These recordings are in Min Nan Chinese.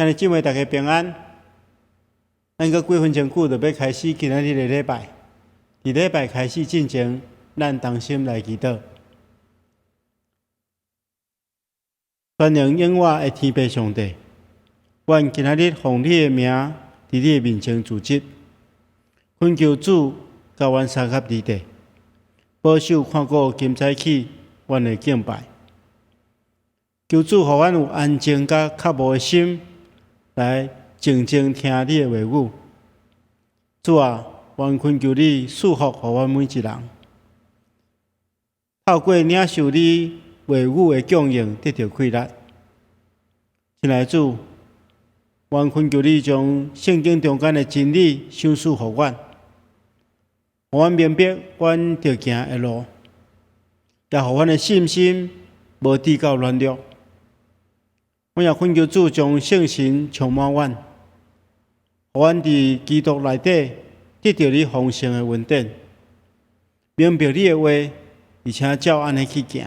兄弟姊妹，大家平安。咱閣幾分鐘久就欲開始今仔日的禮拜。佇禮拜開始進前，咱同心來祈禱。全能永活的天父上帝，阮今仔日奉你的名，佇你的面前自責，懇求主佮阮相合離地，保守看顧今早起阮的敬拜。求主予阮有安靜佮渴慕的心，來靜靜聽你的話語。主啊，阮懇求你賜福予阮每一人，透過領受你話語的供應，得著氣力。親愛的主，阮懇求你將聖經中間的真理賞賜予阮，予阮明白阮著行的路，也予阮的信心無至到軟弱。阮也懇求主將聖神充滿阮，予阮佇基督內底得著你豐盛的恩典，明白你的話，而且照按呢去行。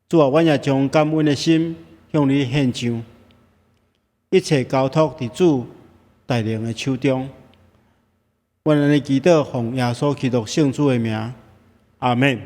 主啊，阮也將感恩的心向你獻上，一切交託佇主大能的手中。阮按呢祈禱，奉耶穌基督聖子的名，阿們。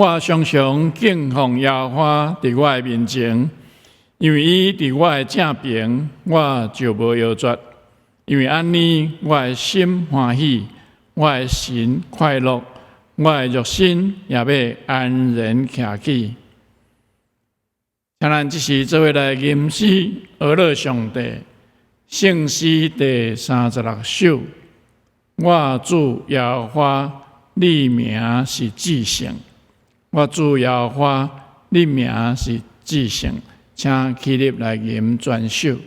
我常常敬奉耶和華佇我的面前，因為伊佇我的正爿，我就無搖絕。因為按呢，我的心歡喜，我的神快樂，我的肉身也欲安然徛起。請咱這時做伙來吟詩，呵咾上帝，聖詩第36首。我主耶和華，你名是至聖。我主耶和華，你名是至聖。請起立來吟全首。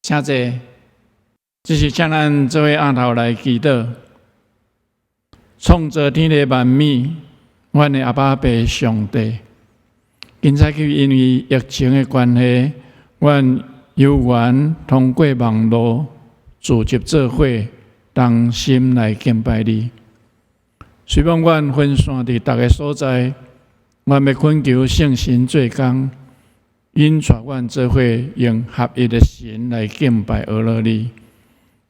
請坐，這時請咱做伙徛頭來祈禱。創造天地萬物，阮的阿爸父上帝，今早起因為疫情的關係，阮有緣通過網路聚集做伙，同心來敬拜你。雖罔阮分散佇逐个所在，阮欲懇求聖神做工，引帶阮做伙用合一的神來敬拜呵咾你，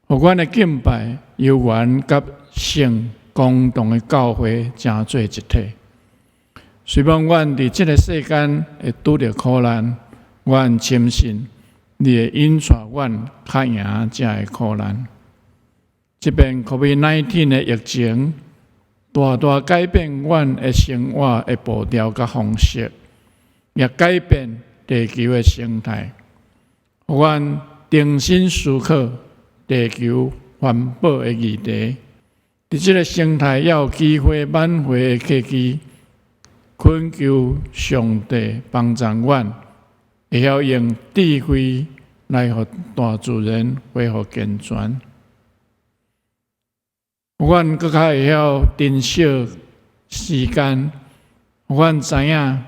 予阮的敬拜有緣佮聖公同的教會成做一體。雖罔阮佇這个世間會拄著苦難，阮深信你會引帶阮較贏這个苦難。這遍 COVID-19 的疫情，大大改變阮的生活的步調佮方式，也改變地球的生態，予阮重新思考地球環保的議題。佇這个生態猶有機會挽回的契機，懇求上帝幫助阮，會曉用智慧來予大自然恢復健全。予阮閣較會曉珍惜時間，予阮知影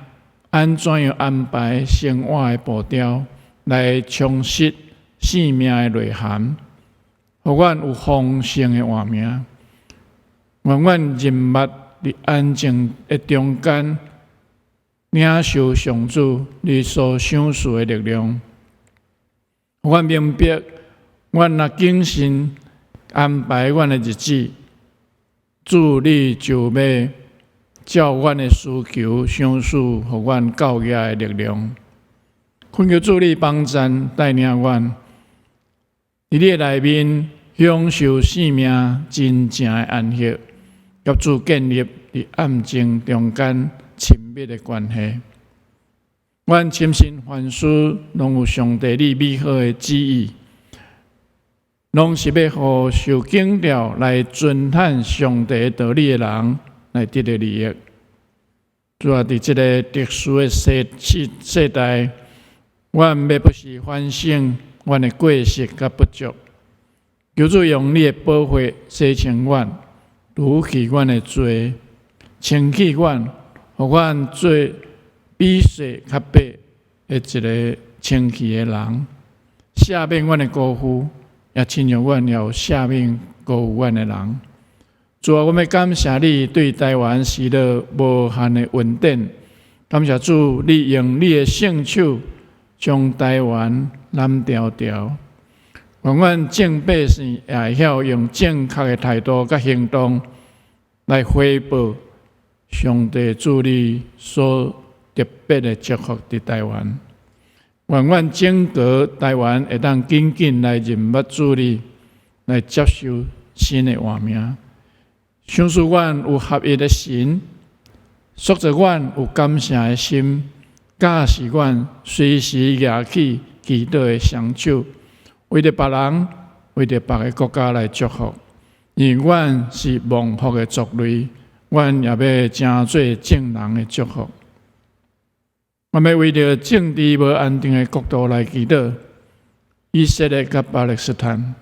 按怎樣安排生活的步調，來充實生命的內涵，予阮有豐盛的活命，願阮認捌佇安靜的中間，領受上主你所賞賜的力量。予阮明白，阮若謹慎安排阮的日子，主你就欲照阮的需求賞賜予阮夠額的力量。懇求主你幫贊帶領阮，佇你的內面享受生命真正的安息，佮主建立佇暗靜中間親密的關係。阮深信凡事攏有上帝你美好的旨意，攏是欲予受揀召來遵行上帝道理的人來得著利益。主啊，佇這个特殊的世世世代，阮欲不時反省阮的過失佮不足，求主用你的寶血洗清阮，除去阮的罪，清氣阮，予阮做比雪較白的一个清氣的人，赦免阮的辜負，也親像阮也有赦免辜負阮的人。主啊，阮欲感謝你對台灣施了無限的恩典，感謝主，你用你的聖手將台灣攬牢牢。願阮眾百姓也會曉用正確的態度佮行動來回報上帝主你所特別的祝福佇台灣。願阮整個台灣會當緊緊來認捌主你，來接受新的換名。賞賜阮有合一的神，塑造阮有感謝的心，教示阮隨時舉起祈禱的雙手，為著別人，為著別个國家來祝福。因為阮是蒙福的族類，阮也欲成做眾人的祝福。阮欲為著政治無安定的國度來祈禱，以色列佮巴勒斯坦、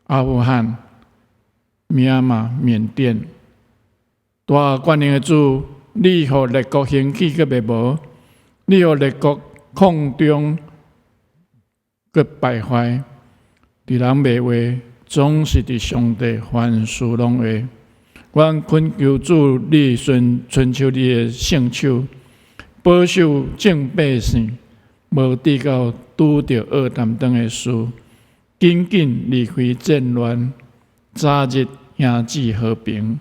阿富汗、緬馬、緬甸。大權能的主，你予列國興起閣滅無，你予列國擴張閣敗壞，佇人罵話，總是佇上帝凡事攏會。阮懇求主，你伸伸出你的聖手，保守眾百姓，無致到拄著惡擔當的事，緊緊離開戰亂，早日迎至和平。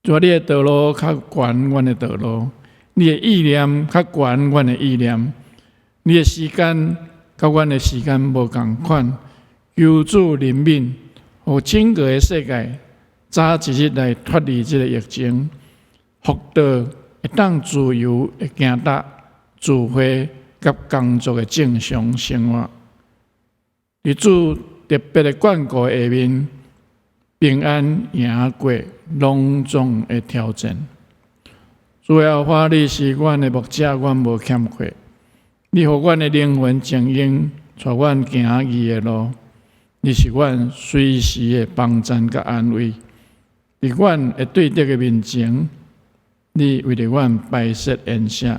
主啊，你的道路較懸阮的道路，你的意念較懸阮的意念，你的時間佮阮的時間無仝款。求主憐憫，予整個的世界早一日來脫離這个疫情，復到會當自由的行踏、聚會佮工作的正常生活。佇主特別的眷顧下面，平安贏過攏總的挑戰。主耶和華，你是阮的牧者，阮無欠缺。你予阮的靈魂靜養，帶阮行義的路。你是阮隨時的幫贊佮安慰。佇阮的對敵的面前，你為著阮擺設筵席，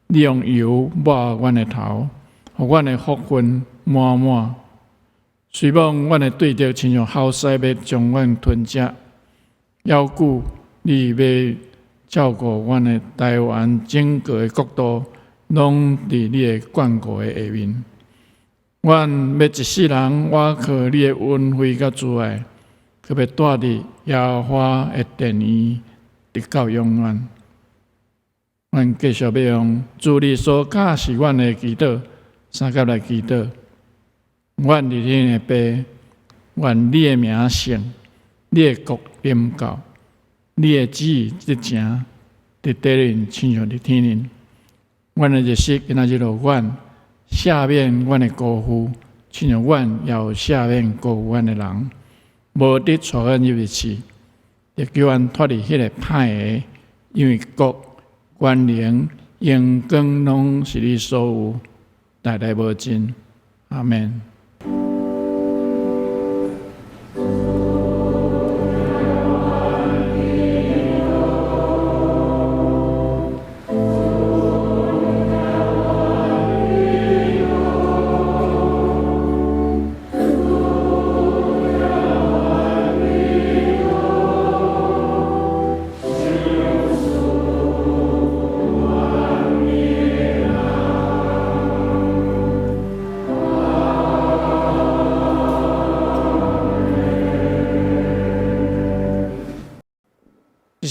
你用油抹阮的頭，予阮的福分滿滿。雖罔阮的對敵親像吼獅欲將阮吞食，猶久你欲照顧阮的台灣整個的國度，攏佇你的眷顧的下面。阮欲一世人倚靠你的恩惠佮慈愛，閣欲蹛佇耶和華的殿院，直到永遠。阮繼續欲用主你所教示阮的祈禱，相佮來祈禱。阮佇天的父，願你的名聖，你的國臨到，你的旨意執行，佇地面親像佇天頂。阮的日食今仔日予阮，赦免阮的辜負，親像阮也有赦免辜負阮的人，無得帶阮入去試，會救阮脫離彼个歹的，因為國、權能、榮光攏是你所有，代代無盡。阿們。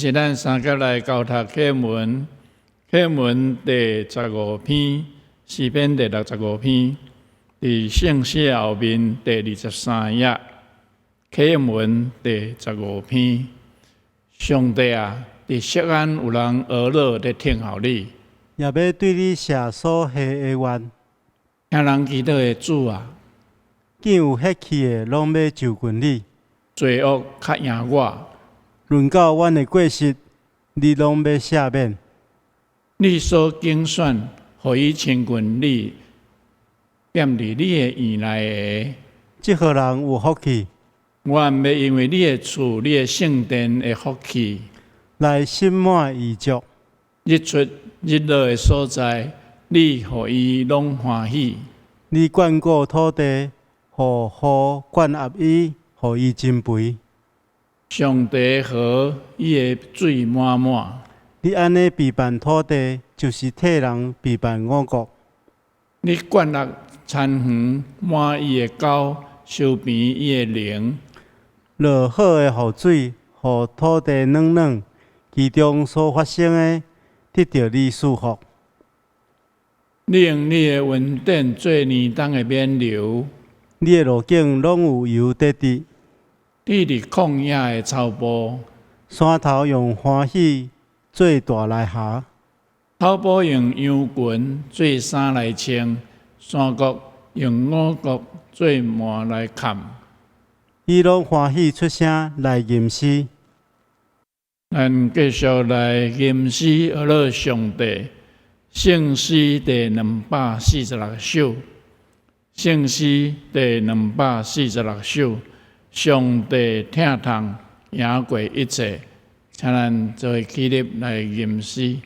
是咱三甲來交讀課文，課文第十五篇，詩篇第65篇，佇聖詩後面第23頁，課文第十五篇。上帝啊，佇錫安有人呵咾咧聽候你，也欲對你寫所許的願。聽人祈禱的主啊，見有血氣的攏欲就近你。罪惡較贏我。論到阮的過失，你攏欲赦免。你所揀選，予伊親近你，踮佇你的院內的，這號人有福氣。阮欲因為你的厝、你的聖殿的福氣，來心滿意足。日出日落的所在，你予伊攏歡喜。你眷顧土地，予雨灌壓伊，予伊真肥。上帝河伊的水滿滿。你按呢備辦土地，就是替人備辦五穀。你灌壓田園，滿伊的溝，修平伊的嶺。落好的雨水，予土地軟軟，其中所發生的，得著你賜福。你用你的恩典做年冬的冕旒。你的路徑攏有油得滴。你佇曠野的草埔，山頭用歡喜做大來縖。草埔用羊群做衫來穿，山谷用五穀做縵來崁。伊攏歡喜出聲來吟詩。咱繼續來吟詩呵咾上帝，聖詩第246首，聖詩第246首，上帝疼痛贏過一切，請咱做伙起立來吟詩。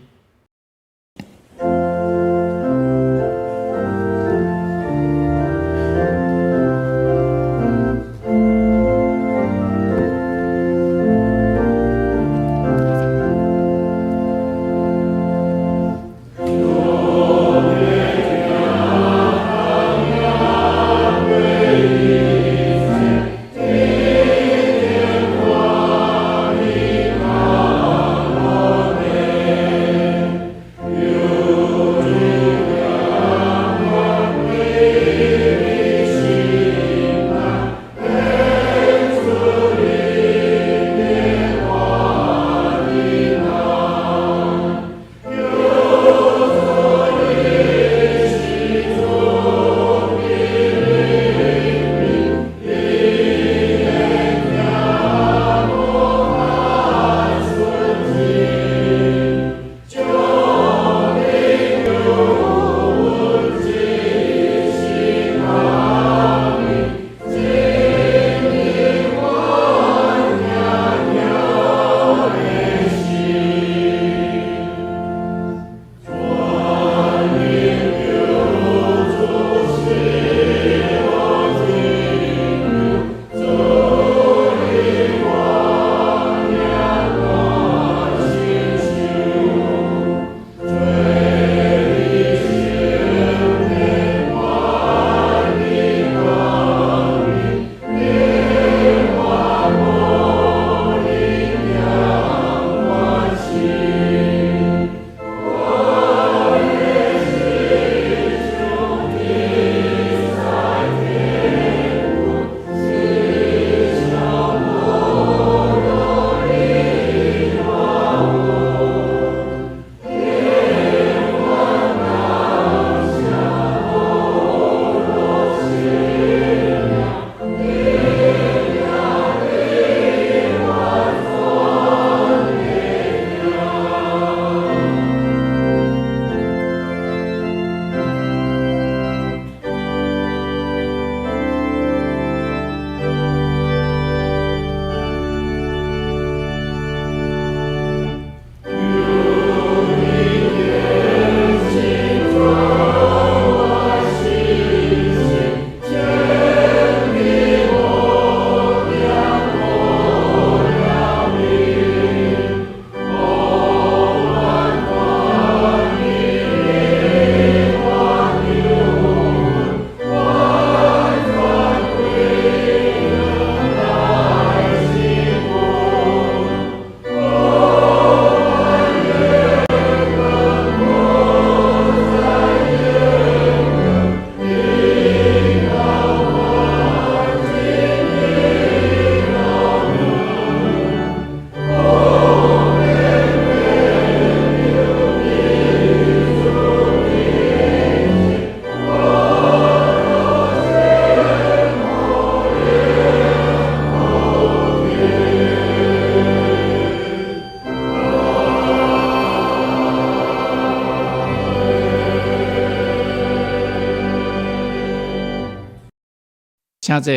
請坐。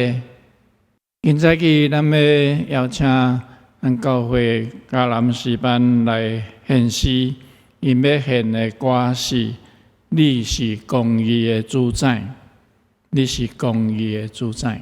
今早起，咱欲邀請咱教會迦南詩班來獻詩，𪜶欲獻的歌是《你是公義的主宰》，你是公義的主宰。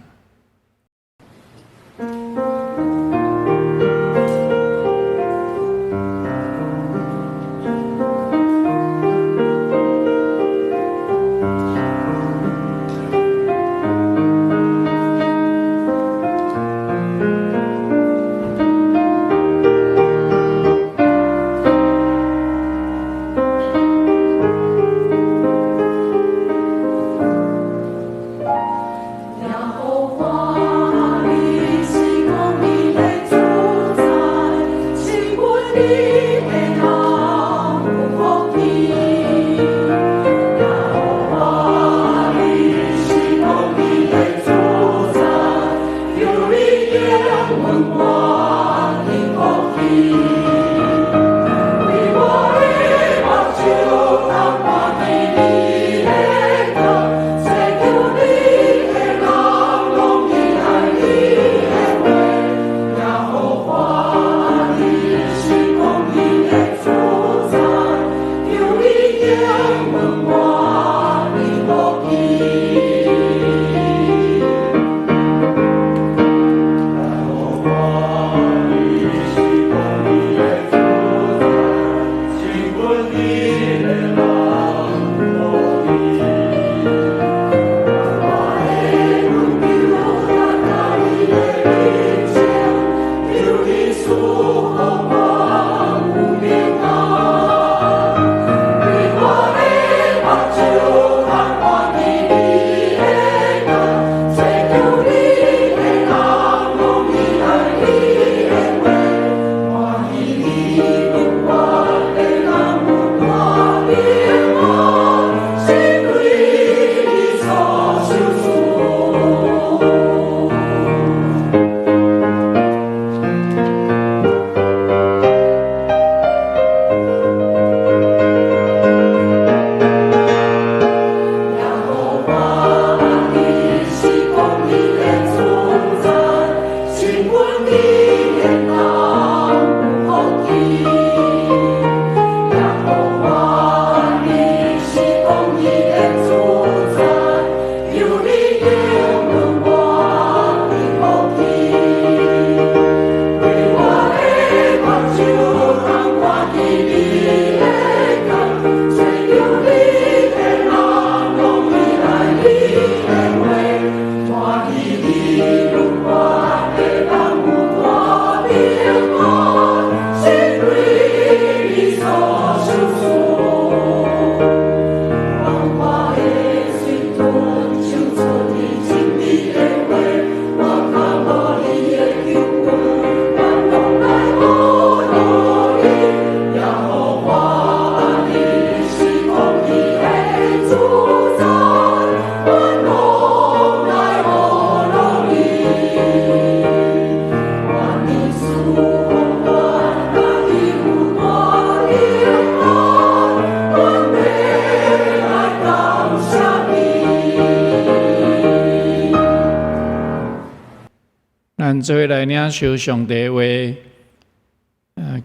咱做伙來領受上帝話。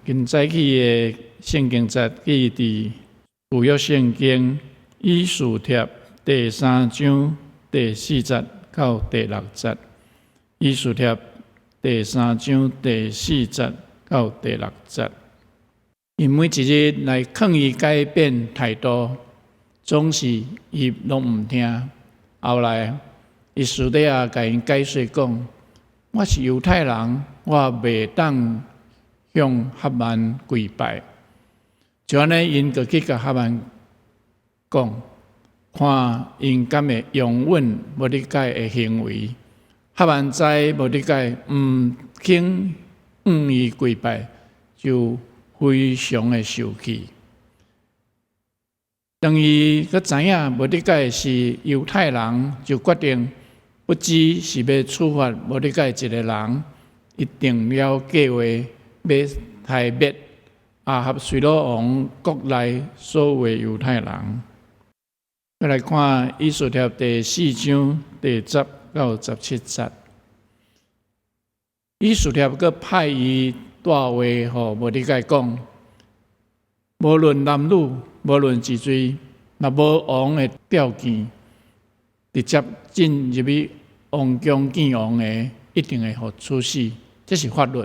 今早起的聖經節記佇舊約聖經以斯帖第三章第四節到第六節。以斯帖第三章第四節到第六節。𪜶每一日來勸伊改變態度，總是伊攏毋聽。後來，伊私底下共𪜶解說講：我是猶太人，我袂當向哈曼跪拜。就按呢，𪜶就去共哈曼講，看𪜶敢會容忍末底改的行為。哈曼知末底改毋肯向伊跪拜，就非常的受氣。當伊閣知影末底改是猶太人，就決定不只是欲處罰末底改一个人，伊定了計劃欲刣滅亞哈隨魯王國內所有猶太人。閣來看以斯帖第四章第十到十七節。以斯帖閣派伊帶話予末底改講，無論男女，無論幾歲，若無王的召見，直接進入去王宮見王的，一定會予處死。這是法律。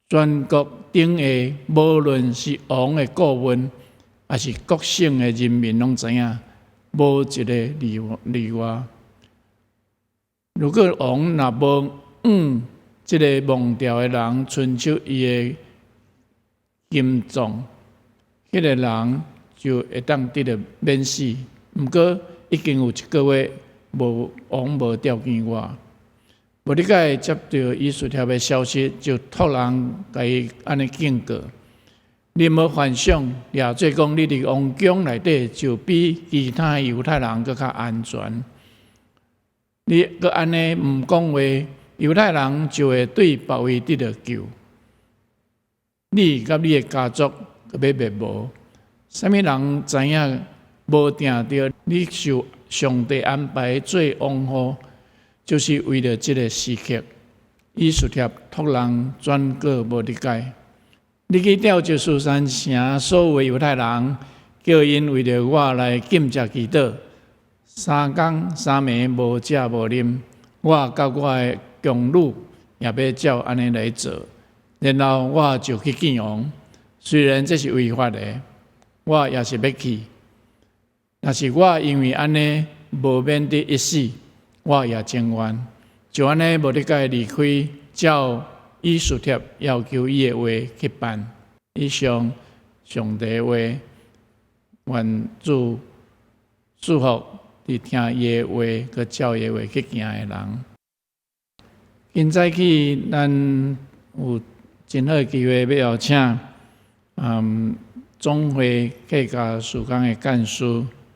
全國頂下，無論是王的顧問，抑是各省的人民，攏知影，無一个例外。如果王若無向這个亡掉的人伸出伊的金杖，彼个人就會當得著免死。毋過已經有一個月無王無召見我。末底改接著以斯帖的消息，就託人共伊按呢警告：你莫幻想，掠做講你佇王宮內底就比其他猶太人閣較安全。你閣按呢毋講話，猶太人就會對別位得著救。你佮你的家族閣欲滅無？啥物人知影無定著你受上帝安排做王后，就是為著這个時刻。以斯帖託人轉告末底改，你去召集書珊城所有猶太人，叫𪜶為著我來禁食祈禱，三工三暝無食無啉。我佮我的宮女也欲照按呢來做，然後我就去見王。雖然這是違法的，我也是欲去。若是我因為按呢無免得一死，我也情願。就按呢，末底改離開，照以斯帖要求伊的話去辦。以上上帝話，願主祝福佇聽伊的話，閣照伊的話去行的人。今早起，咱有真好的機會，欲邀請總會客家事工的幹事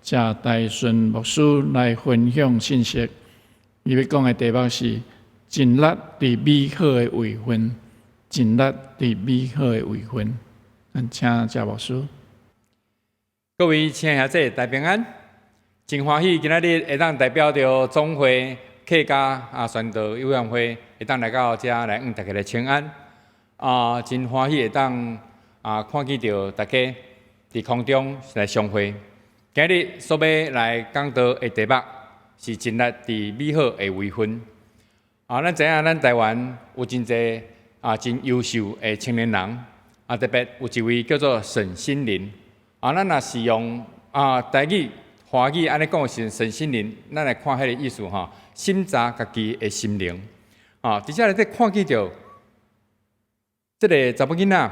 謝大順牧師來分享信息。伊欲講的題目是盡力佇美好的位份，盡力佇美好的位份。咱請謝牧師。各位親愛兄弟，大平安，真歡喜今仔日會當代表著總會客家宣道委員會，會當來到遮來向大家來請安。真歡喜會當看見著大家佇空中來相會。今日所欲來講道的題目是盡力佇美好的位份。咱知影咱台灣有真濟真優秀的青年人，特別有一位叫做沈心凌。咱若是用台語、華語按呢講是沈心凌，咱來看彼个意思吼，審查家己的心靈。佇遮內底看見著這个查某囡仔，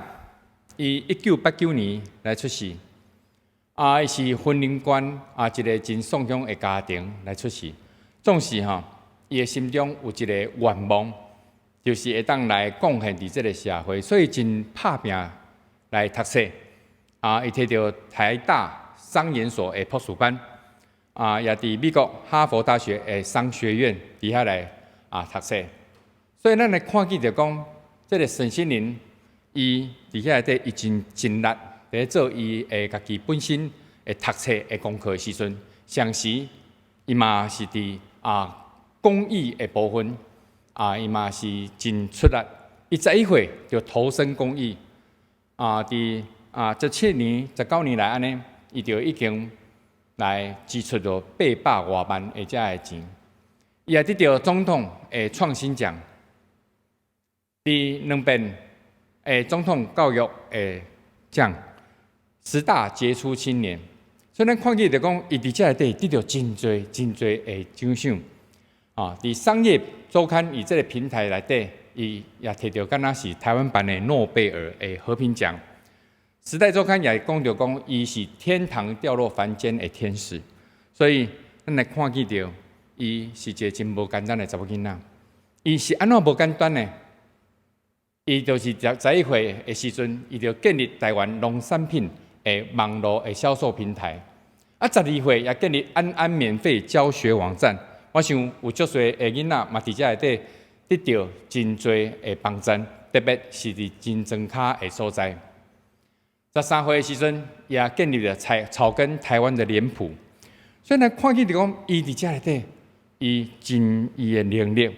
伊1989年來出世，伊是雲林縣一个真喪鄉的家庭來出世，總是吼，伊的心中有一个願望，就是會當來貢獻佇這个社會，所以真拍拚來讀冊。伊摕著台大商研所的博士班，也佇美國哈佛大學的商學院佇遐來讀冊。所以咱來看見著講，這个沈心凌，伊佇遐內底，伊真盡力佇咧做伊的家己本身的讀冊的功課的時陣，同時伊嘛是佇公益的部分，伊嘛是真出力。伊11歲就投身公益，佇17年、19年來按呢，伊就已經來支出著800外萬的遮个錢。伊也得著總統的創新獎，佇兩遍的總統教育的獎，十大傑出青年。所以咱看見就講，伊佇遮內底得著真濟真濟的獎賞。佇商業週刊伊這个平台內底，伊也摕著敢若是台灣版的諾貝爾的和平獎。時代週刊也講著講，伊是天堂掉落凡間的天使。所以咱來看見著，伊是一个真無簡單的查某囡仔。伊是按怎無簡單呢？伊就是11歲的時陣，伊就建立台灣農產品的網路的銷售平台。12歲也建立安安免費教學網站。我想有足濟的囡仔嘛，佇遮內底得著真濟的幫助，特別是佇真莊跤的所在。13歲的時陣，也建立了草根台灣的臉譜。所以咱看見著講，伊佇遮內底伊盡伊的能力，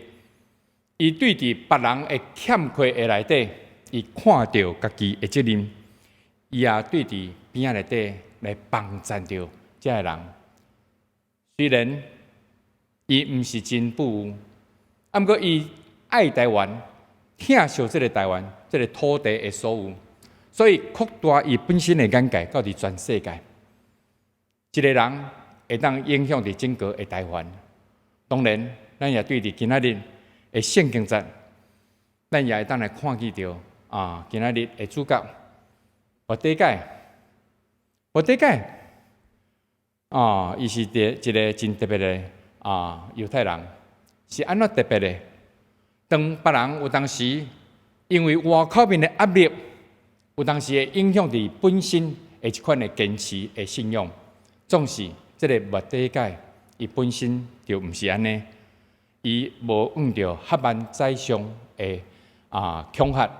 伊對佇別人的欠缺的內底，伊看著家己的責任，伊也對佇邊仔內底來幫贊著這个人。雖然伊毋是真富有，啊，毋過伊愛台灣，疼惜這个台灣，這个土地的所有，所以擴大伊本身的眼界，到佇全世界。一个人會當影響佇整個的台灣。當然，咱也對佇今仔日的聖經節，咱也會當來看見著啊，今仔日的主角末底改，末底改啊，伊是一個真特別的啊猶太人，是按怎特別的？當別人有當時因為外口面的壓力，有當時會影響佇本身的一款的堅持的信仰，總是這个末底改，伊本身就毋是按呢，伊無按著哈曼宰相的啊恐嚇，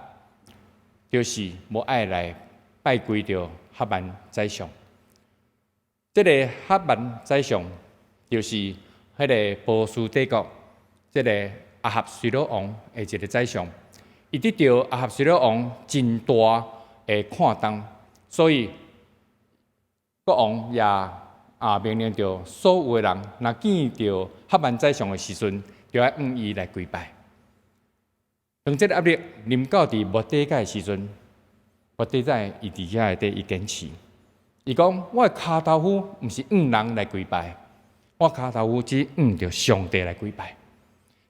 就是無愛來拜跪著哈曼宰相。這个哈曼宰相就是彼个波斯帝國，這个亞哈隨魯王的一个宰相，伊得著亞哈隨魯王真大的看重，所以國王也啊命令著所有的人，若見著哈曼宰相的時陣，就愛向伊來跪拜。當這个壓力臨到佇末底改的時陣，末底改伊佇遐內底伊堅持，伊講：我的跤頭趺毋是向人來跪拜，我跤頭趺只向著上帝來跪拜。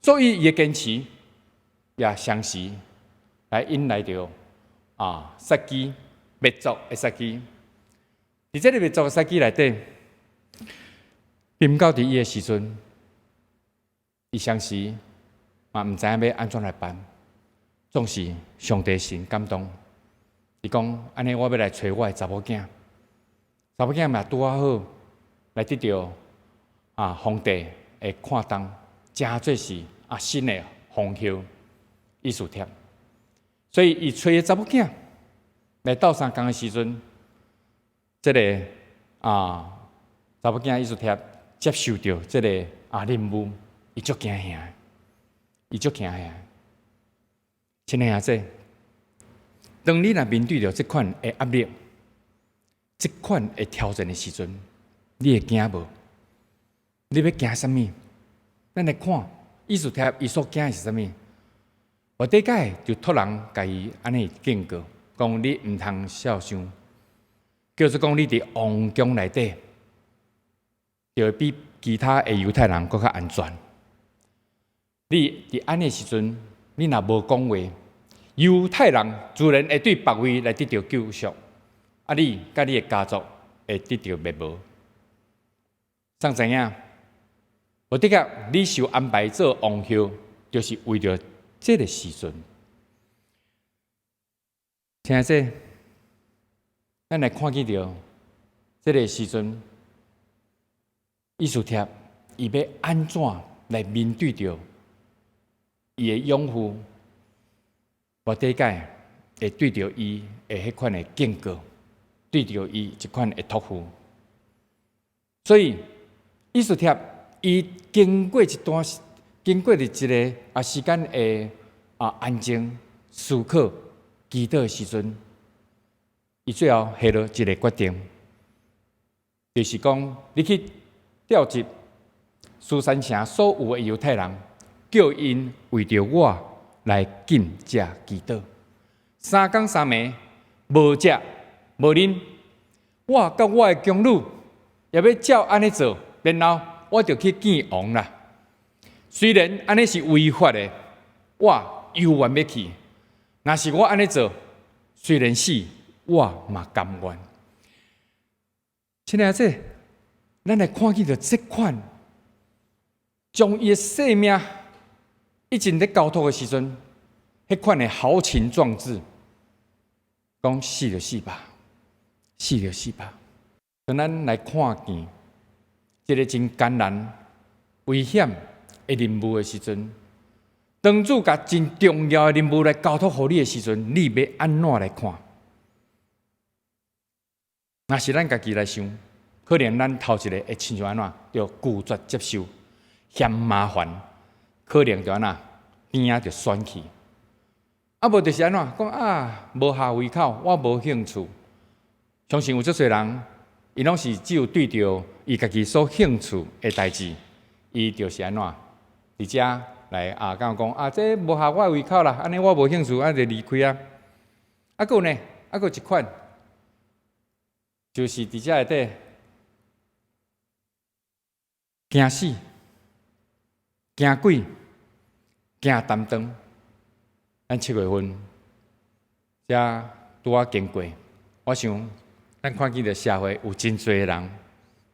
所以伊的堅持也相時來引來著啊殺機滅族的殺機。佇這个滅族的殺機內底，臨到佇伊的時陣，伊相時嘛毋知影欲按怎來辦，總是上帝神感動。伊講：按呢，我欲來揣我的查某囝，查某囝嘛拄仔好來得著啊皇帝的看重，誠做是啊新的皇后以斯帖。所以伊揣查某囝來鬥相共的時陣，這个啊查某囝以斯帖接受著這个啊任務，伊足驚嚇，伊足驚嚇。親愛的兄弟，當你若面對著這款的壓力、這款的挑戰的時陣，你會驚無？你欲驚啥物？咱來看，以斯帖伊所驚的是啥物？末底改就託人共伊按呢警告，講你毋通痟想，叫做講你佇王宮內底，就會比其他的猶太人閣較安全。你佇按呢時陣，你若無講話，猶太人自然會對別位來得著救贖，啊，你佮你的家族會得著滅亡。啥知影？末底改，你受安排做王后，就是為著這个時陣。聽這，咱來看見著這个時陣，以斯帖伊欲按怎來面對著伊的養父末底改會對著伊的彼款的警告，對著伊這款的託付。所以，以斯帖伊經過一段，經過佇一个啊時間的啊安靜思考、祈禱的時陣，伊最後下落一个決定，就是講你去調集書珊城所有的猶太人，叫𪜶為著我來禁食祈禱，3工3暝無食無啉，我佮我的宮女也欲照按呢做，然後我就去見王啦。雖然按呢是違法的，我猶原欲去。若是我按呢做，雖然死，我嘛甘願。親愛的，咱來看見著這款，將伊的性命一直咧交託的時陣，彼款的豪情壯志，講死就死吧，死就死吧。當咱來看見這个真艱難、危險的任務的時陣，當主共真重要的任務來交託予你的時陣，你欲按怎來看？若是咱家己來想，可能咱頭一个會親像按怎，就拒絕接受。嫌麻煩，可能就按怎邊仔就選去。啊，無就是按怎講啊，無合胃口，我無興趣。相信有足濟人，伊攏是只有對著伊家己所興趣的代誌，伊就是按怎佇遮來啊，感覺講啊，這無合我胃口啦，按呢我無興趣，啊就離開啊。啊，閣有呢，啊，閣有一款，就是佇遮內底驚死、驚鬼、驚擔當。咱7月份遮拄仔經過，我想咱看見著社會有真濟人，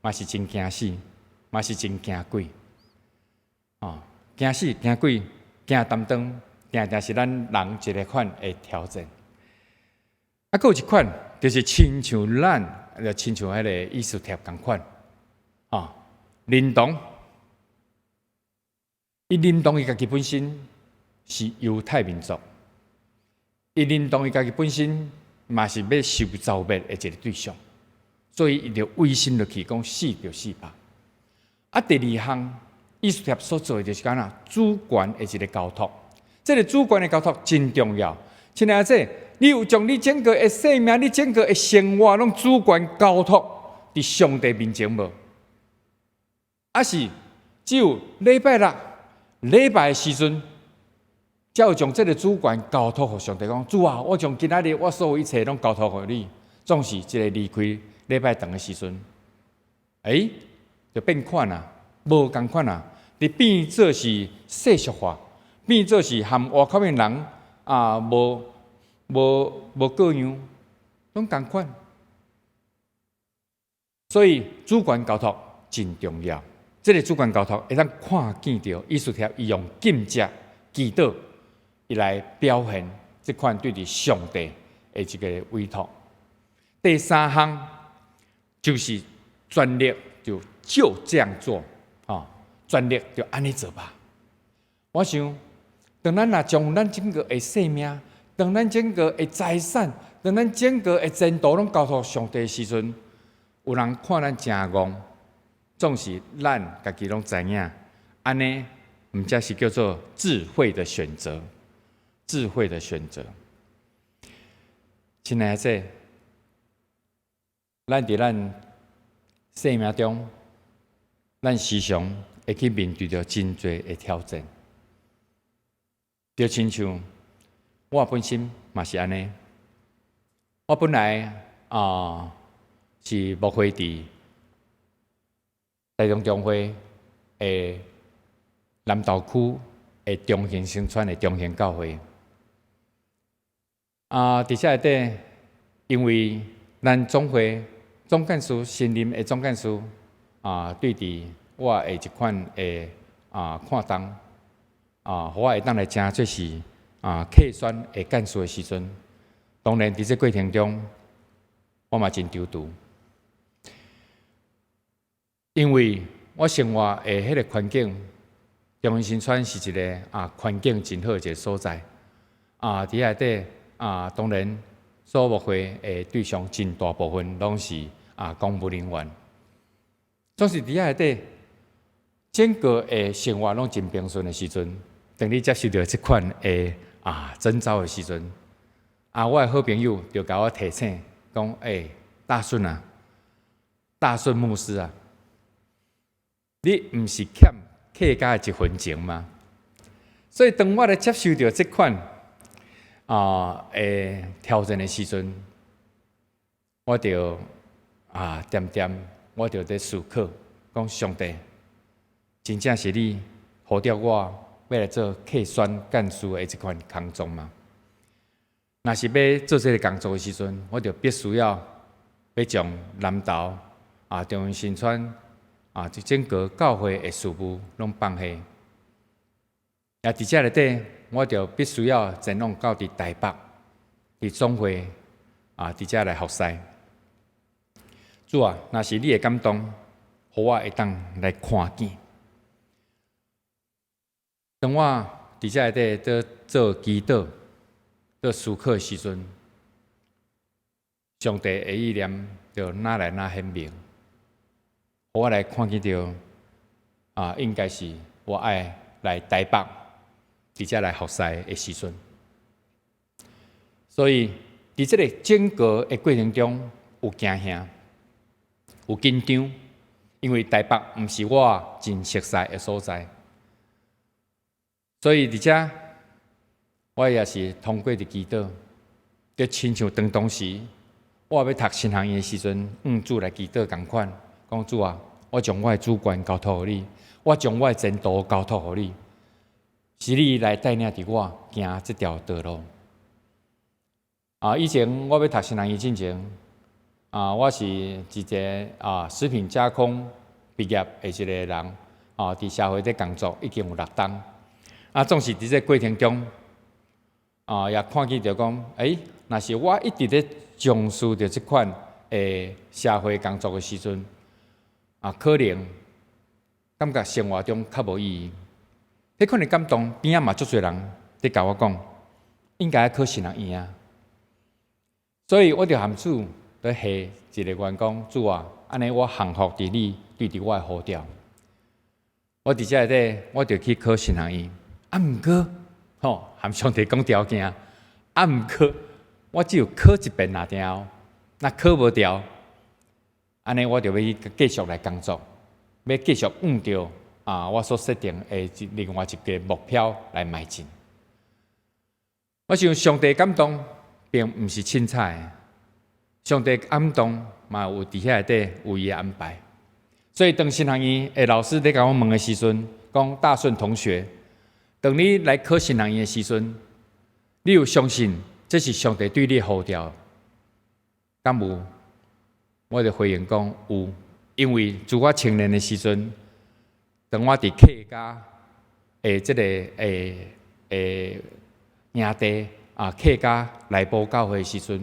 嘛是真驚死，嘛是真驚鬼。哦，驚死、驚鬼、驚擔當，定定是咱人一个款的挑戰。啊，閣有一款，就是親像咱，就親像彼个以斯帖仝款，哦，認同，伊認同伊家己本身是猶太民族，伊認同伊家己本身嘛是欲受造滅的一个對象，所以伊就違心落去，講死就死吧。啊，第二項，以斯帖所做的就是講啊，主權的一个交託，這个主權的交託真重要。親愛的，你有將你整個的生命、你整個的生活攏主權交託佇上帝面前無？抑是只有禮拜六禮拜的時陣，才有將這个主權交託予上帝，講主啊，我將今仔日我所有一切攏交託予你。總是這个離開禮拜堂的時陣，欸，就變款啊，無仝款啊，佇變做是世俗化，變做是和外口的人啊，無無無各樣，攏仝款。所以主權交託真重要。這个主權交託會當看見著以斯帖伊用禁食祈禱，伊來表現這款對佇上帝的一个委託。第三項就是全力就就這樣做，啊，全力就按呢做吧。我想，當咱若將咱整個的生命，當咱整個的財產，當咱整個的前途攏交託上帝的時陣，有人看咱誠戇，總是咱家己攏知影，按呢，毋才是叫做智慧的選擇，智慧的選擇。親愛的，咱佇咱生命中，咱時常會去面對著真濟的挑戰。就親像我本身嘛是按呢，我本來啊是牧會佇台中中會的南投區的中興新村的中興教會。啊，佇遮內底，因為咱總會總幹事新任的總幹事啊，對佇我的一款的啊看重啊，予我會當來成做是啊客選的幹事的時陣，當然佇這過程中，我嘛真躊躇，因為我生活的彼个環境，中興新村是一个啊環境真好的一个所在，啊，佇內底啊，當然所牧會的對象真大部分攏是啊公務人員，總是佇遐內底整個的生活攏真平順的時陣，當你接受著這款的啊徵召的時陣，啊，我的好朋友就共我提醒講：欸，大順啊，大順牧師啊，你毋是欠客家的一分錢嗎？所以當我來接受著這款啊的挑戰的時陣，我就啊恬恬，我就佇思考，講上帝，真正是你呼召我欲來做客選幹事的這款工作嗎？若是欲做這个工作的時陣，我就必須要欲將南投啊中興新村啊這整個教會的事務攏放下。也佇遮內底，我就必須要前往到佇台北，佇總會啊，佇遮來服侍。主啊，若是你的感動，予我會當來看見。當我佇遮內底佇做祈禱、做思考的時陣，上帝的意念就愈來愈顯明，予我來看見著，啊，應該是我愛來台北，佇遮來服侍的時陣。所以，佇這個整個的過程中，有驚嚇，有緊張，因為台北毋是我真熟似的所在。所以佇遮，我也是通過佇祈禱，就親像當當時我欲讀神學院的時陣，向主來祈禱仝款，講主啊，我將我的主權交託予你，我將我的前途交託予你，是你來帶領著我行這條道路。啊，以前我欲讀神學院進前，啊，我是一個食品加工畢業的一個人，啊，佇社會咧工作已經有六冬，啊，總是佇這過程中，啊，也看見著講，欸，若是我一直咧從事著這款的社會工作的時陣，啊，可能感覺生活中較無意義。彼款的感動，邊仔嘛足濟人佇共我講，應該愛考神學院啊。所以我就含主佇下一個願講，主啊，按呢我降服佇你對佇我的呼召。我佇遮內底，我就去考神學院。啊，毋過，吼，含上帝講條件，啊，毋過，我只有考一遍爾爾，若考無著，按呢我就欲去繼續來工作，欲繼續向著啊，我所設定的另外一個目標來邁進。我想上帝感動，並毋是凊彩的，上帝感動嘛有佇遐內底有伊的安排。所以當神學院的老師咧共我問的時陣，講大順同學，當你來考神學院的時陣，你有相信這是上帝對你的呼召？敢有？我就回應講有，因為自我青年的時陣，當我佇客家的這個營地啊，客家內埔教會的時陣，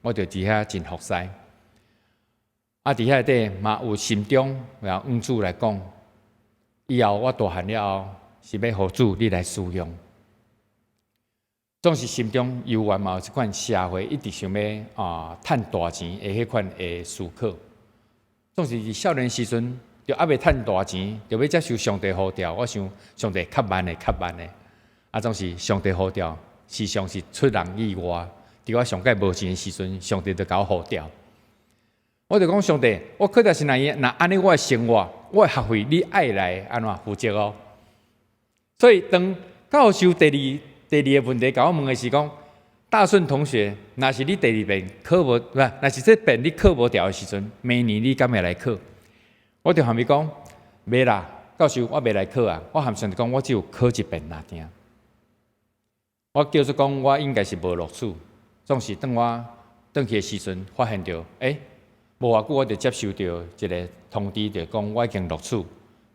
我就佇遐真服侍。啊，佇遐內底嘛有心中然後向主來講，以後我大漢了後是欲予主你來使用。總是心中猶原嘛有這款社會一直想欲啊趁大錢的彼款的思考。總是佇少年時陣就猶未趁大錢，就欲接受上帝呼召。我想上帝較慢的，較慢的。啊，總是上帝呼召，時常是出人意外。佇我上蓋無錢的時陣，上帝就共我呼召。我就講上帝，我考著神學院，若按呢我的生活，我的學費，你愛來按怎負責哦。所以當教授第二個問題，共我問的是講，大順同學，若是你第二遍考無，毋，若是這遍你考無著的時陣，明年你敢會來考？我就含伊講，袂啦，教授，我袂來考啊。我含上帝講，我只有考一遍爾爾。我叫做講，我應該是無錄取，總是當我轉去的時陣，發現著，欸，無偌久我就接受著一個通知，就講我已經錄取，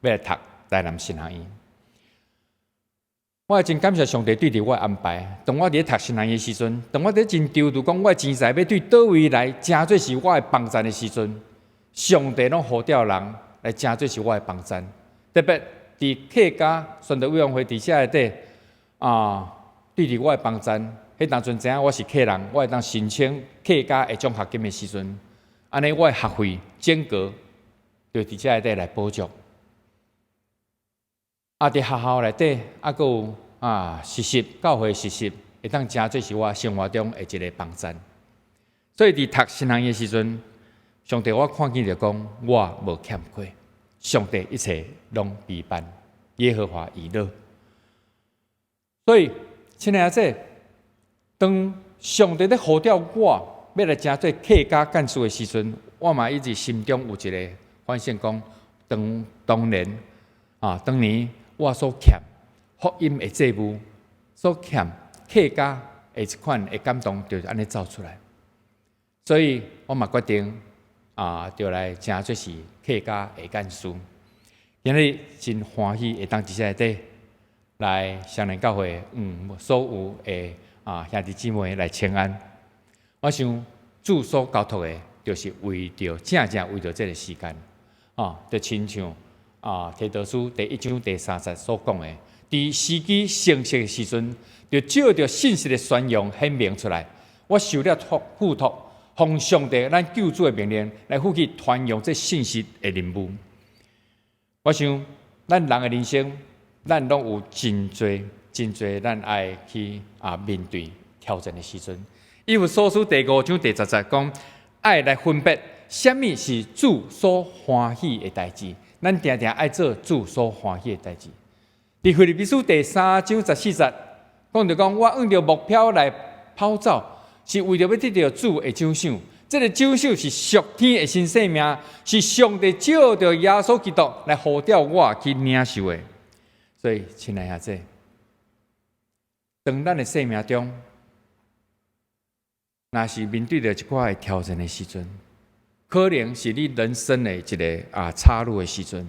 欲來讀台南神學院。我也真感謝上帝對佇我的安排。當我佇咧讀神學院的時陣，當我佇咧真躊躇講我的錢財欲對佗位來成做是我的幫贊的時陣，上帝攏呼召人來成做是我的幫贊。特別佇客家宣道委員會佇遮內底啊，對佇我的幫贊，彼當陣知影我是客人，我會當申請客家的獎學金的時陣，按呢我的學費整個就佇遮內底來補助。啊！佇學校內底，啊，閣有啊實習教會實習，會當成做是我生活中的一個幫贊。所以佇讀神學院的時陣，上帝我看見著講，我無欠缺，上帝一切攏備辦，耶和華以勒。所以，親愛的，當上帝咧呼召我，欲來成做客家幹事的時陣，我嘛一直心中有一個反省，講當當年啊，當年我所欠福音的債務，所欠客家的這款的感動，就是按呢走出來。所以我嘛決定啊，就來成做是客家的幹事。今日真歡喜會當佇遮內底來雙連教會，所有的啊兄弟姊妹來請安。我想主所交託的，就是為著正正為著這個時間，啊，就親像啊提多書第一章第三節所講的，佇時機成熟的時陣，就照著信息的宣揚顯明出來。我受了託付託，奉上帝咱救主的命令來負起傳揚這信息的任務。我想咱人的人生，咱攏有真濟真濟，咱愛去面對挑戰的時陣。以弗所書第五章第十節講，愛來分別啥物是主所歡喜的代誌。咱定定愛做主所歡喜的代誌。佇腓立比書第三章十四節講著講，我按著目標來跑走，是為著欲得著主的獎賞。這個獎賞是屬天的新生命，是上帝藉著耶穌基督來呼召我去領受的。所以，親愛兄弟，當咱的生命中，若是面對著一寡的挑戰的時陣，可能是你人生的一个岔路的時陣，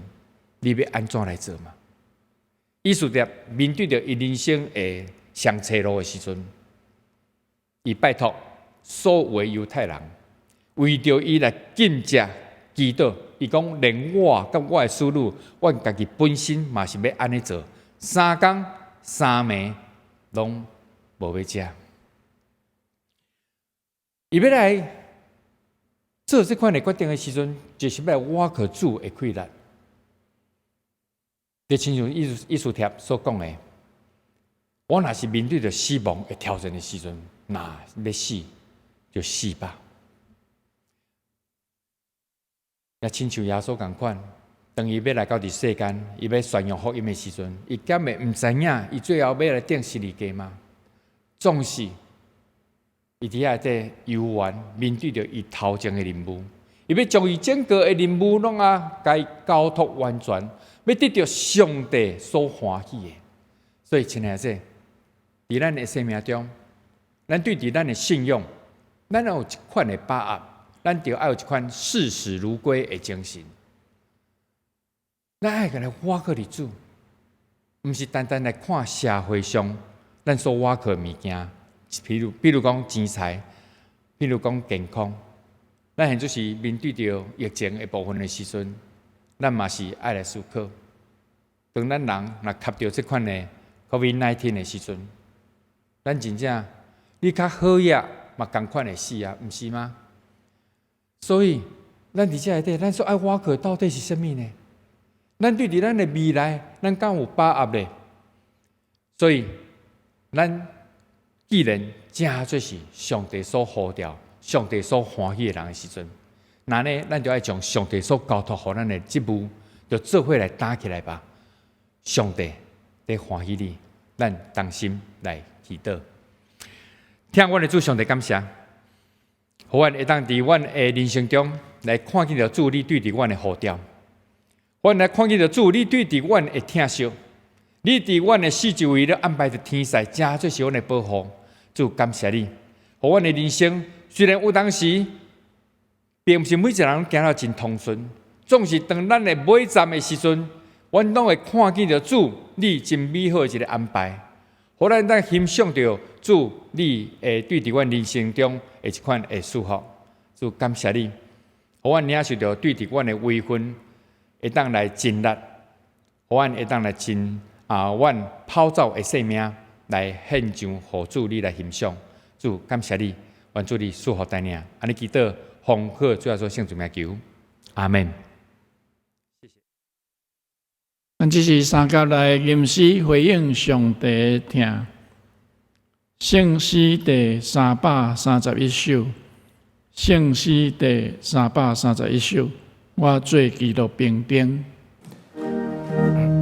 你欲按怎來做嘛？以斯帖面對著伊人生的雙岔路的時陣，伊拜託所有的猶太人，為著伊來禁食祈禱。伊講連我佮我的子女，阮家己本身嘛是欲按呢做，三工三暝攏無欲食。伊欲來做這款的決定的時陣，就是欲來倚靠主的氣力。就親像以斯帖所講的，我若是面對著死亡的挑戰的時陣，若欲死就死吧。也親像耶穌仝款，當伊欲來到佇世間，伊欲宣揚福音的時陣，伊敢會毋知影，伊最後欲來釘十字架嗎？總是伊佇遐底猶原面對著伊頭前的任務，伊欲將伊整個的任務攏共伊交託完全，欲得著上帝所歡喜的。所以，親愛的，佇咱的生命中，咱對佇咱的信仰，咱有一款的把握，咱著愛有一款視死如歸的精神。咱愛共來倚靠佇主，毋是單單來看社會上咱所倚靠的物件，比如講錢財，比如講健康。咱現在是面對著疫情的部分的時陣，咱嘛是愛來思考。當咱人若吸著這款的 COVID-19 的時陣，咱真正你較好額嘛仝款會死啊，毋是嗎？所以，咱佇遮內底，咱所愛倚靠到底是啥物呢？咱對佇咱的未來，咱敢有把握咧？所以，咱既然誠做是上帝所呼召、上帝所歡喜的人的時陣，那呢，咱就愛將上帝所交託予咱的職務，就做伙來擔起來吧。上帝佇歡喜你，咱同心來祈禱。疼阮的主上帝感謝，予阮會當佇阮的人生中來看見著主你對佇阮的呼召，阮來看見著主你對佇阮的疼惜，你佇阮的四周圍咧安排著天使，誠做是阮的保護。主感謝你，予阮的人生雖然有當時，並毋是每一個人行得真通順，總是當咱的尾站的時陣，阮攏會看見著主你真美好的一个安排，予咱當欣賞著主你會對佇阮人生中的一款的祝福。主感謝你，予阮領受著對佇阮的位份會當來盡力，予阮會當來盡阮跑走的生命來獻上，予主你來欣賞。主感謝你，願主你賜福帶領，按呢祈禱，奉靠主耶穌聖名求，阿門。咱這是三甲來吟詩回應上帝的疼，聖詩第三百三十一首，聖詩第三百三十一首，我做基督兵丁。我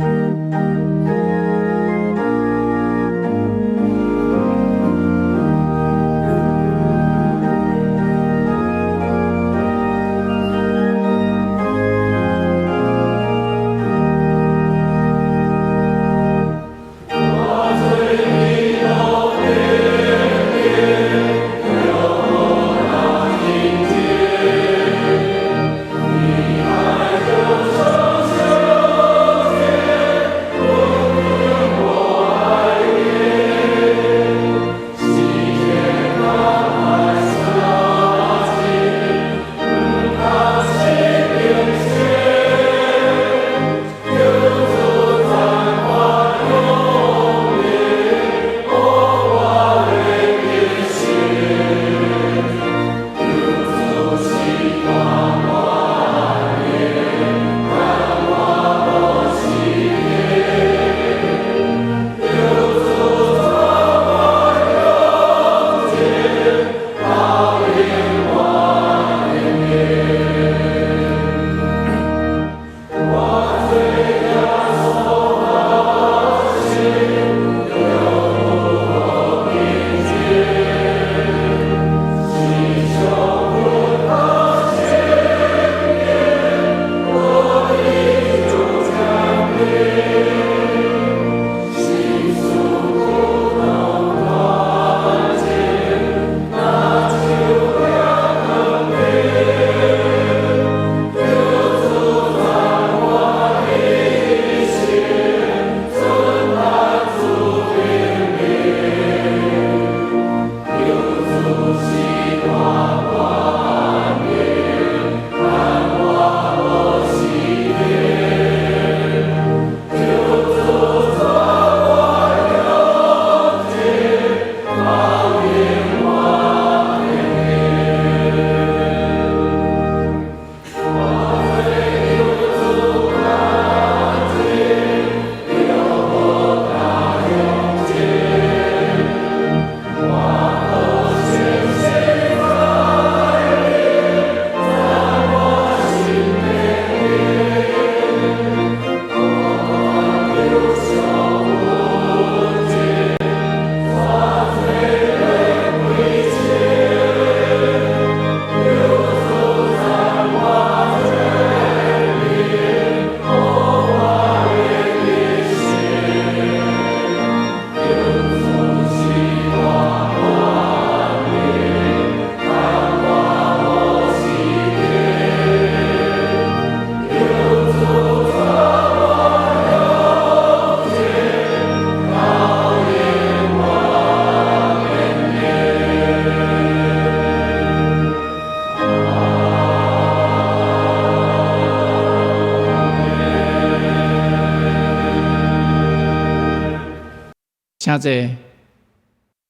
請坐。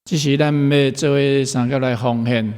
這時咱欲做伙相佮來奉獻。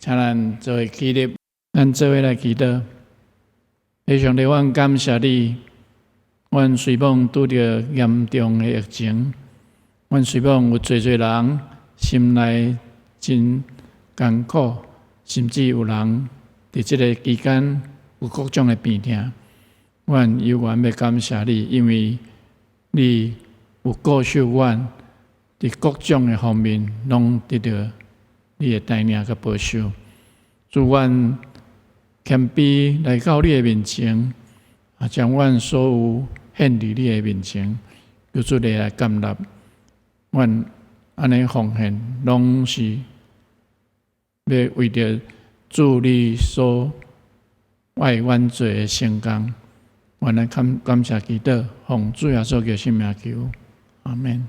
請咱做伙起立，咱做伙來祈禱。父上帝，阮感謝你，阮雖罔拄著嚴重的疫情，阮雖罔有濟濟人心內真艱苦，甚至有人佇這个期間有各種的病痛。阮猶原欲感謝你，因為你有顧守阮，佇各種的方面攏得著你的帶領佮保守。主，阮謙卑來到你的面前，啊，將阮所有獻佇你的面前，求主你來接納。阮按呢奉獻，攏是欲為著主你所愛阮做的聖工。阮來感感謝祈禱，奉主耶穌基督聖名求，阿們。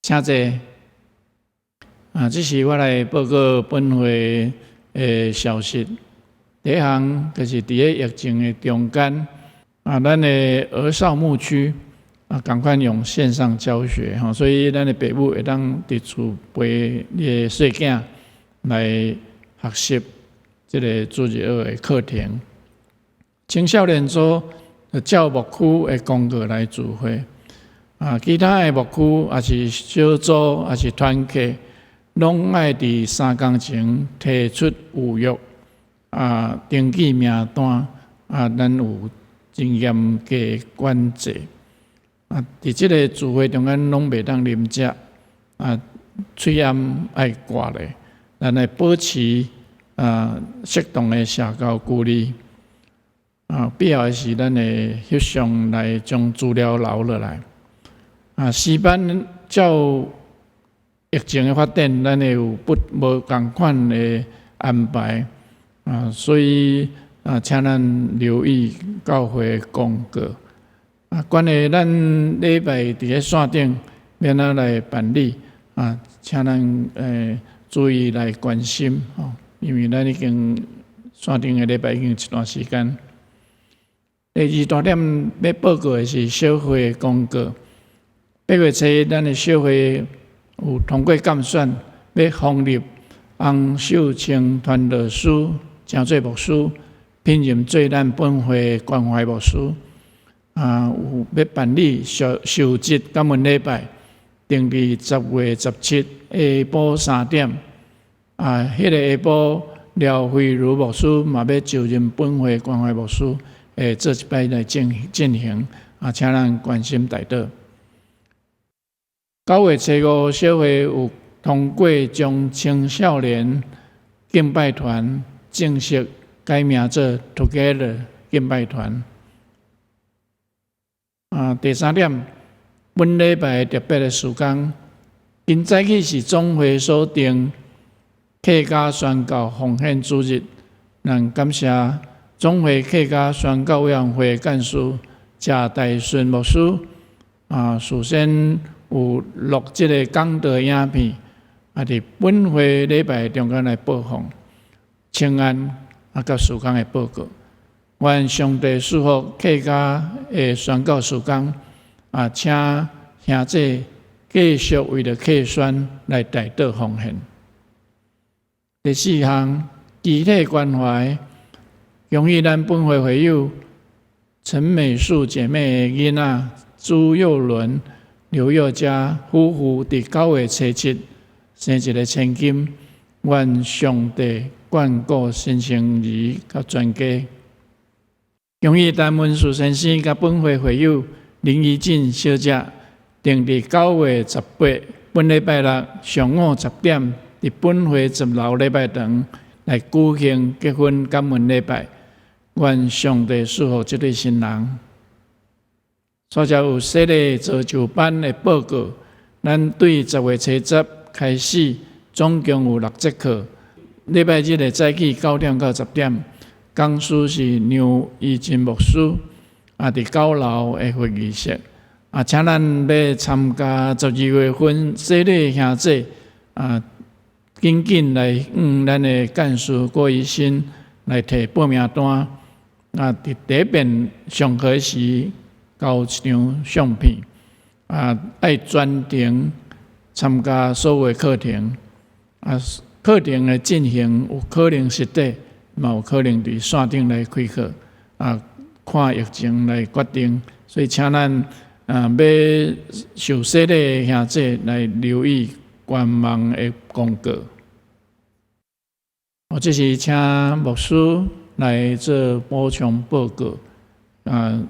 請坐。啊，這是我來報告本會的消息。第一項就是佇咧疫情的中間，啊，咱的兒少牧區啊，仝款用線上教學吼，所以咱的爸母會當佇厝陪你的細囝來學習這个主日學的課程。青少年組照牧區的公告來聚會。啊，其他的牧區，抑是小組，抑是團契，攏愛佇三工前提出預約，啊，登記名單，啊，咱有真嚴格的管制。啊，佇這个聚會中間攏袂當啉食，啊，喙罨愛掛咧，咱愛保持啊適當的社交距離。啊，必要的時，咱會翕相來將資料留落來。啊，詩班照疫情的發展，咱會有不無仝款的安排啊，所以啊，請咱留意教會公告。啊，關於咱禮拜佇咧線頂欲按怎來辦理啊，請咱。注意來關心吼，因為咱已經線頂的禮拜已經一段時間。第二大點欲報告的是小會的公告。8月初一，咱的小會有通過監選，欲封立洪秀清傳道師成做牧師，聘任做咱本會關懷牧師。啊，有欲辦理受受職感恩禮拜，定佇10月17下晡3點。啊，彼个下晡廖慧如牧師嘛欲就任本會關懷牧師，會做一擺來進進行。啊，請咱關心代禱。9月初五，小會有通過將青少年敬拜團正式改名做 Together 敬拜團。啊，第三點，本禮拜特別的事工，今早起是總會所定客家宣教奉獻主日，咱感謝總會客家宣教委員會幹事謝大順牧師，啊，事先有錄這个講道影片，啊，佇本會禮拜中間來播放，請安啊，佮事工的報告。願上帝賜福客家的宣教事工，啊，請兄弟繼續為著客宣來代禱奉獻。第四項，肢體關懷，恭喜咱本會會友陳美樹姐妹的囡仔朱佑倫、劉宥嘉夫婦佇9月初七生一个千金，願上帝眷顧新生兒佮全家。恭喜陳文樹先生佮本會會友林怡靜小姐，定佇9月18本禮拜六上午10點，佇本會10樓禮拜堂來舉行結婚感恩禮拜。願上帝賜福這對新人。煞才有洗禮造就班的報告，咱對10月初十開始，總共有六節課。禮拜日的早起9點到10點，講師是梁怡靜牧師，啊，佇9樓的會議室。啊，請咱欲參加12月份洗禮兄弟，啊，緊緊來向咱的幹事郭怡新來提報名單。啊，佇第一遍上課時交一張相片，啊，愛全程參加所有課程。啊，課程的進行有可能實體，嘛有可能佇線頂來開課，啊，看疫情來決定。所以，請咱啊欲受洗禮的兄弟來留意官網的公告。我這是請牧師來做補充報告，啊，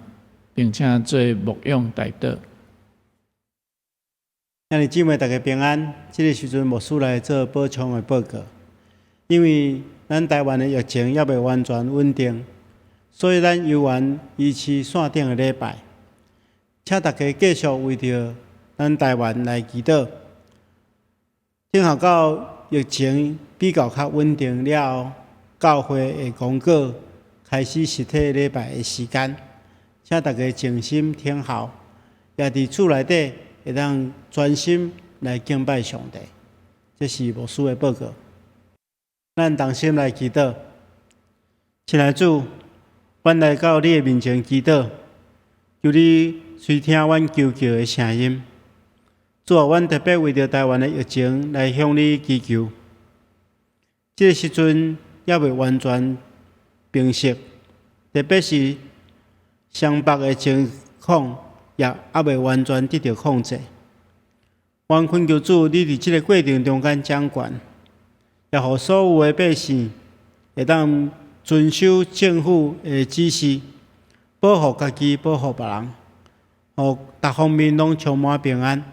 並且做牧養代禱。兄弟姊妹大家平安。這個時陣牧師來做補充的報告，因為咱台灣的疫情猶未完全穩定，所以咱猶原維持線頂的禮拜，請大家繼續為著咱台灣來祈禱。等候到疫情比較較穩定了後，教會會公告開始實體禮拜的時間，請大家靜心聽候，也佇厝內底會當專心來敬拜上帝。這是牧師的報告。咱同心來祈禱，親愛主，阮來到你的面前祈禱，求你垂聽阮求告的聲音。主啊，阮特別為著台灣的疫情來向你祈求。這个時陣猶未完全平息，特別是雙北的情況也猶未完全得著控制。阮懇求主，你佇這个過程中間掌權，也予所有的百姓會當遵守政府的指示，保護家己，保護別人，予逐方面攏充滿平安。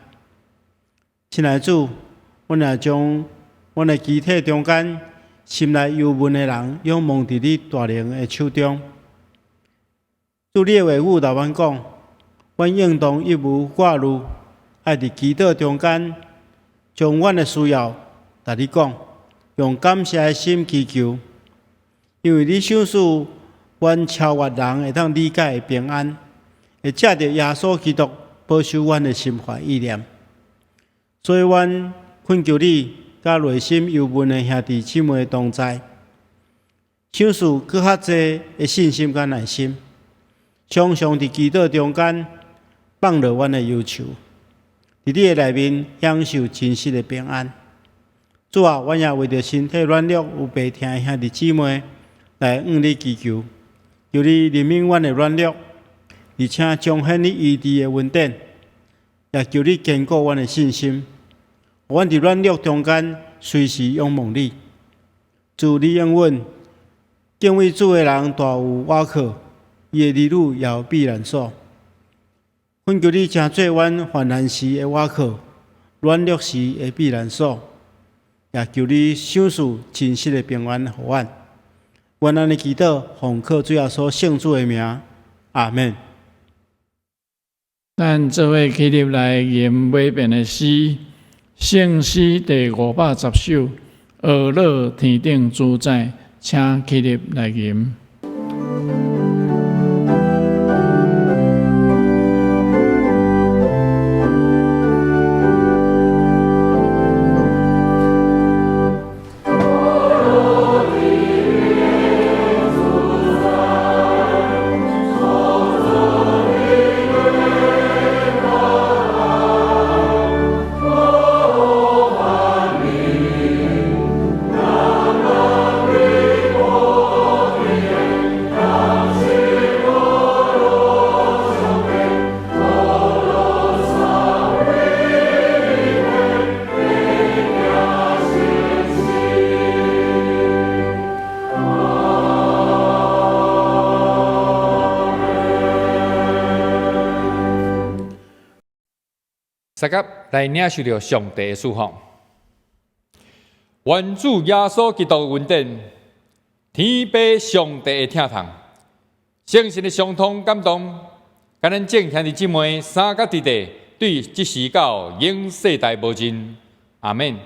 親愛主，阮也將阮的肢體中間心內憂悶的人，仰望佇你大能的手中。主，你的話語共阮講，阮應當一無掛慮，愛佇祈禱中間，將阮的需要共你講，用感謝的心祈求，因為你賞賜阮超越人會當理解的平安，會藉著耶穌基督保守阮的心懷意念。所以，阮懇求你，佮內心憂悶的兄弟姊妹同在，賞賜閣較濟的信心佮耐心，常常佇祈禱中間放落阮的憂愁，佇你的內面享受真實的平安。主啊，阮也為著身體軟弱有病疼的兄弟姊妹來向你祈求，求你憐憫阮的軟弱，而且彰顯你醫治的恩典，也求你堅固阮的信心，予阮佇軟弱中間隨時仰望你。主，你應允敬畏主的人大有倚靠，伊的兒女也有避難所。懇求你成做阮患難時的倚靠，軟弱時的避難所，也求你賞賜真實的平安予阮。阮按呢祈禱，奉靠主耶穌聖子的名，阿們。咱做伙起立來吟尾遍的詩，聖詩第510首，呵咾天頂主宰，請起立來吟。大家來領受著上帝的祝福，願主耶穌基督的恩典，天父上帝的疼痛，聖神的相通感動，佮咱眾兄弟姊妹三甲弟弟，對這時到永世代無盡。阿們。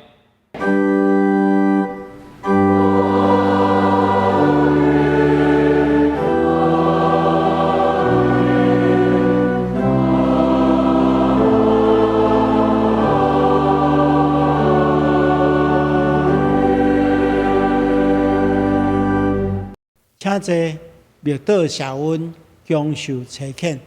請坐，默禱謝恩，享受差遣。